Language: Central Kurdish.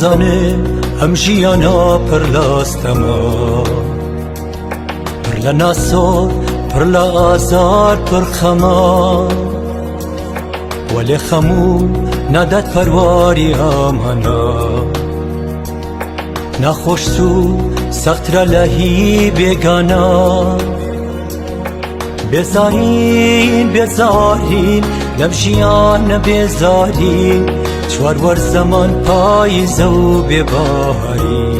زانێ ئەم ژیانە پڕ لە ستەمە پڕ لە ناسۆر پڕ لە ئازار پڕ خەمە وەلێ خەموو نادات پەرواری ئامانە ناخۆش و سەخترە لە هی بێگانە بێزارین بێزارین لەم ژیانە بێزارین چوار وەرزەمان پاییزە و بێباری.